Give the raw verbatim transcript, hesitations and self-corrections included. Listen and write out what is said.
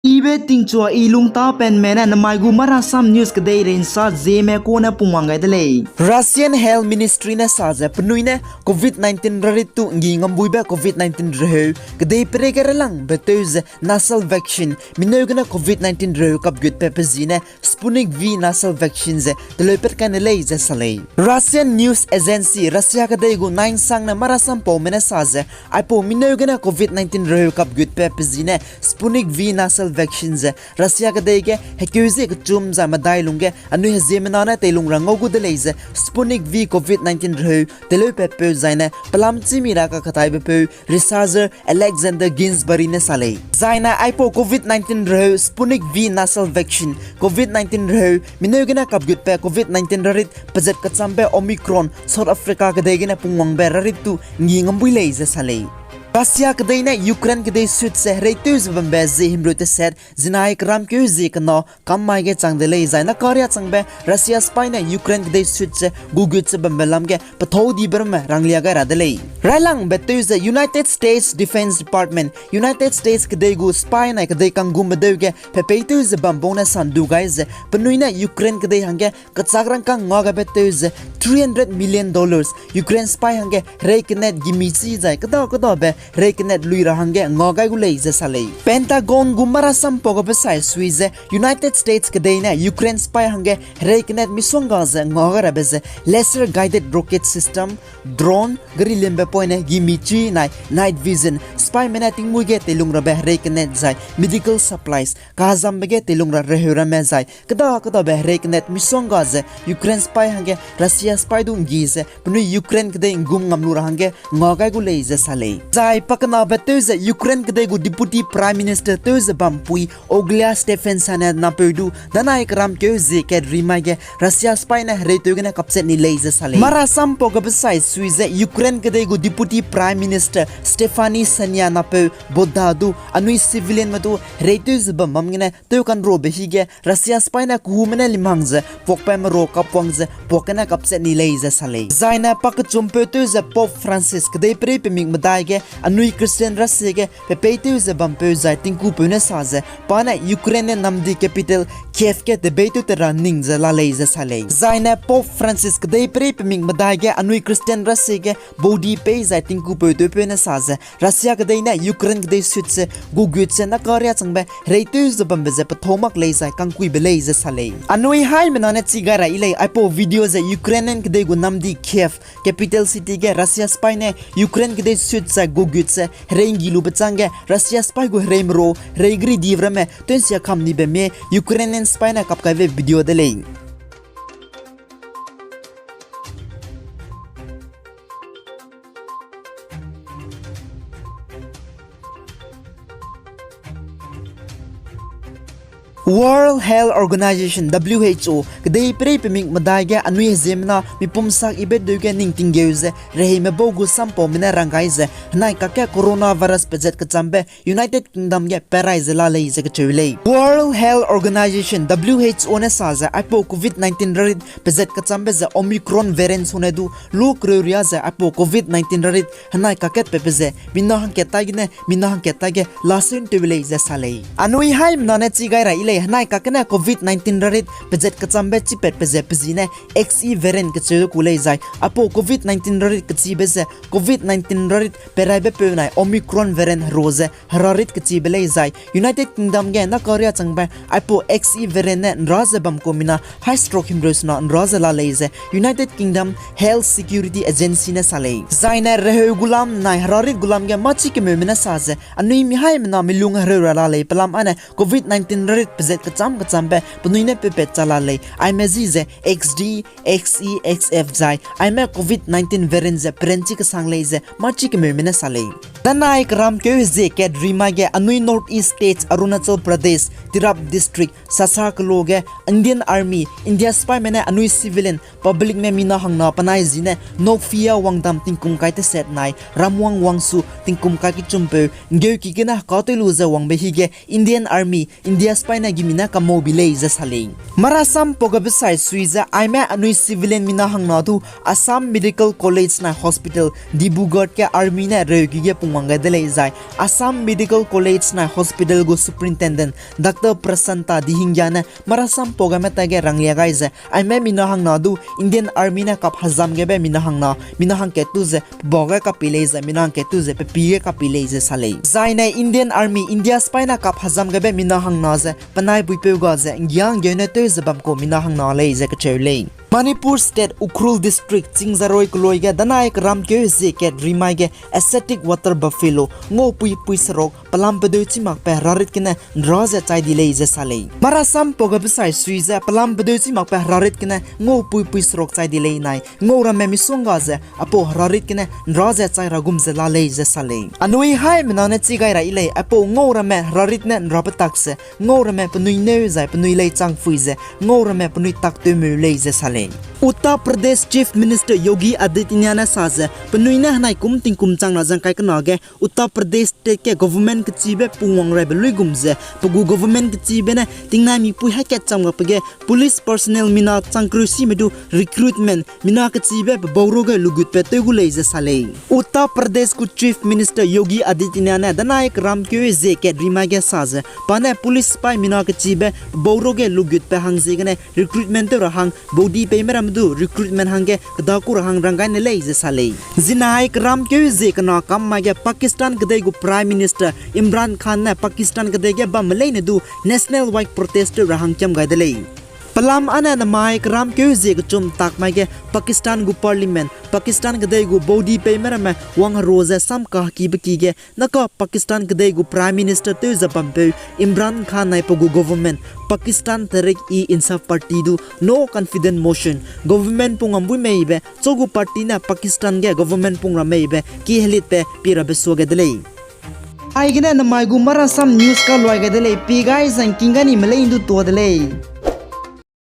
Ibe tingchua i lungtapenme ne namai gu Marasam News kedeirei nsa zieme kune pungwang gai de lei. Russian Health Ministry ne sa ze penui ne covid nineteen rarit tu nggi ngambuibe covid nineteen reheu kedeiperei ge railangbe tew ze nasal vaccine, mineu gene covid nineteen reheu kapgutbe pe zi ne Sputnik V nasal vaccine ze teleupat kai ne lei ze sa lei. Russian news agency Russia kedei gu nine sangne Marasam paume ne sa ze aipau mineu gene covid nineteen reheu kapgutbe pe zi ne Sputnik V nasal vaccine ze Russia kedei ge hekeu zie kechum zai medai lungge anui heziemena ne teilung ra ngau gu de lei ze Sputnik V covid nineteen reheu teleupat peu zai ne pelam chîmi ra kakataibe peu researcher Alexander Ginsberg ne sa lei. Zai ne aipau covid nineteen reheu Sputnik V nasal vaccine, covid nineteen reheu mineu gene kapgutbe covid nineteen rarit pezat kechambe Omicron South Africa kedei gene pungwangbe rarit tu nggi ngambui lei ze sa lei. Russia kedei ne Ukraine kedei sut ze hereitew ze bambe zie himreu teset zinai keramkeu zie kena kam mai ge chang de lei zai nakaria changbe Russia sipai ne Ukraine kedei sut ze gugut ze bambe lam ge pethâu dibe ramme ranglia gai ra de lei. Railangbe tew ze United States Defense Department, United States kedei gu sipai nai kedei kanggume deu ge pepeitew ze bam bau ne sandu gai ze penui ne Ukraine kedei hangge kechâk rangkâng ngagaibe tew ze three hundred million dollars Ukraine sipai hangge herei kenet gimi chî zai keda kedabe herei kenet lui ra hangge ngagai gu lei ze sa lei. Pentagon gu Marasam pau gabe sai sui ze United States kedei ne Ukraine sipai hangge herei kenet misongga ze ngagai rabe ze laser guided rocket system, drone, gari limbe poine gimi chî nai night vision, sipaime ne tingmuî ge teilung rabe herei kenet zai medical supplies, kazambe ge teilung ra reheu ramme zai keda kedabe herei kenet misongga ze Ukraine sipai hangge Russia sipai du nggi ze penui Ukraine kedei nggum ngam lu ra hangge ngagai gu lei ze sa lei. Zai pakenabe tew ze Ukraine kedei gu Deputy Prime Minister tew ze bampui Olga Stefanishyna ne napeu du danai keramkeu zie kat rimai ge Russia sipai ne hereitew gene kapchat ni lei ze sa lei. Marasam pau gabe sai sui ze Ukraine kedei gu Deputy Prime Minister Stefanishyna napeu Buddha du anui civilianme du hereitew ze bam bam gene tew kanrobe hige Russia sipai ne kehume ne limhang ze puakbe mero kapwang ze puak gene kapchat ni lei ze sa lei. Zai ne pakechumpeu tew ze Pope Francis kedeiperei pemik medai ge anui Christian rasie ge pepeitew ze bampeu zai tingkupeu ne sa ze pa ne Ukraine ne namdi capital Kyiv ge debeitew te ra ning ze la lei ze sa lei. Zai ne Pope Francis kedeiperei pemik medai ge anui Christian rasie ge baudi pei zai tingkupeu tewpeu ne sa ze Russia kedei ne Ukraine kedei sut ze gugut ze nakaria changbe hereitew ze bambe ze pethâu mak lei zai kangkuibe lei ze sa lei. Anui haimena ne chi gai ra yi lei, aipau video ze Ukrainian kedei gu namdi Kyiv, capital city ge Russia sipai ne Ukraine kedei sut zai gugut ze herei nggi lube chângge Russia sipai gu herei mero, herei geri dibe ramme tew nsia kam nibe mie Ukrainian sipai ne kapkaibe video de lei. World Health Organization, W H O, kedeiperei pemik medai ge anui heziemmena mipum sak yibe deu ge ning tinggeu ze reheime bau gu sampaume ne rang gai ze, henai kakge coronavirus pezat kechambe United Kingdom ge perai ze la lei ze kacheu lei. World Health Organization, W H O ne sa ze aipau covid nineteen rarit pezat kechambe ze Omicron variant sune du lu kereu ria ze aipau covid nineteen rarit henai kakatpatbe ze mina hangkat tai gene mina hangkat tai ge laseun tew lei ze sa lei. Anui haimena ne chi gai ra yi lei, henai kakgene covid nineteen rarit pezat kechambe chipatbe ze pe zi ne X E variant kecheu ku lei zai aipau covid nineteen rarit kechibe ze covid nineteen rarit peraibe peu nai Omicron variant hero ze herarit kechibe lei zai United Kingdom ge nakaria changbe aipau X E variant ne nra ze bam ku mina hai stroke himreu sena nra ze la lei ze United Kingdom Health Security Agency ne sa lei. Zai ne reheu gulam nai herarit gulam ge mâchi kemeume ne sa ze anui mi haimena milung hereu ra la lei, pelam ane covid nineteen rarit pezat kecham kechambe penui ne peupat cha la lei, aime zi ze X D, X E, X F zai aime covid nineteen variant ze peranchi kesang lei ze mâchi kemeume ne sa lei. Danai keramkeu hezie kat rimai ge anui North East States, Arunachal Pradesh, Tirap District, Sasa kelo ge Indian Army, India sipaime ne anui civilian publicme mina hangna penai zi ne Nokphia wangdam tingkum kai teset nai Ramwang wangsu tingkum kai kechumpeu nggeuki gene hekateu lu ze wangbe hige Indian Army, India sipai ne gimi ne kamau bi lei ze sa lei. Marasam pau gabe sai sui ze aime anui civilian mina hangna du Assam Medical College nai Hospital Dibrugarh ge army ne reuki ge pungwang gai de lei zai Assam Medical College nai Hospital gu Superintendent Doctor Prasanta Dihingia ne marasam pau gabe tai ge ranglia gai ze aime mina hangna du Indian Army ne kap hezam gabe mina hangna, mina hangkat tu ze pebau ge kapi lei ze mina hangkat tu ze pepi ge kapi lei ze sa lei. Zai ne Indian Army, India sipai ne kap hezam gabe mina hangna ze penai buipeu ga ze nggianggeu ne tew ze bam kau mina hangna lei ze kacheu lei. Manipur State Ukhrul District Singngaroi keloi ge danai keramkeu hezie kat rimai ge ascetic water buffalo ngaupui pui seruk pelam pedeu chî makbe herarit gene nra ze chai di lei ze sa lei. Marasam pau gabe sai sui ze pelam pedeu chî makbe herarit gene ngaupui pui seruk chai di lei nai ngau ramme misongga ze aipau herarit gene nra ze chai ra gum ze la lei ze sa lei. Anui haimena ne chi gai ra yi lei, aipau ngau ramme herarit ne nra petak ze ngau ramme penui neu zai penui lei chang pui ze ngau ramme penui tak tew meu lei ze sa lei. Uttar Pradesh Chief Minister Yogi Adityanath ne sa ze penui ne henai kum tingkum chang na zang kai kena ge Uttar Pradesh State ge government kechibe pungwang raibe luigum ze pe gu government kechibe ne tingnai mipui haikat cham gape ge police personnel mina chang kereu sime du recruitment mina kechibe pe bau ruge lugutbe tew gu lei ze sa lei. Uttar Pradesh gu Chief Minister Yogi Adityanath ne danai keramkeu hezie kat rimai ge sa ze pa ne police sipai mina kechibe pe bau ruge lugutbe hang ziegene recruitment tew ra hang baudi peime ramme du recruitment hangge keda ku ra hang rang gai ne lei ze sa lei. Zinai keramkeu hezie kena kam mai ge Pakistan kedei gu Prime Minister Imran Khan ne Pakistan kedei ge bamme leine du national wide protest tew ra hang kiam gai de lei. Pelam â ne namai keramkeu hezie kechum tak mai ge Pakistan gu Parliament, Pakistan kedei gu baudi peime ramme wangherua ze sam kahekibe ki ge naka Pakistan kedei gu Prime Minister tew ze bampeu Imran Khan nai pe gu government Pakistan Tehreek-e-Insaf Party du no confidence motion government pung ngam bui meibe chu gu party ne Pakistan ge government pung ra meibe ki helitbe pie rabe suage de lei. Aigene namai gu Marasam News kaluai gai de lei, pie gai zangking gai ni me lei ndu tua de lei.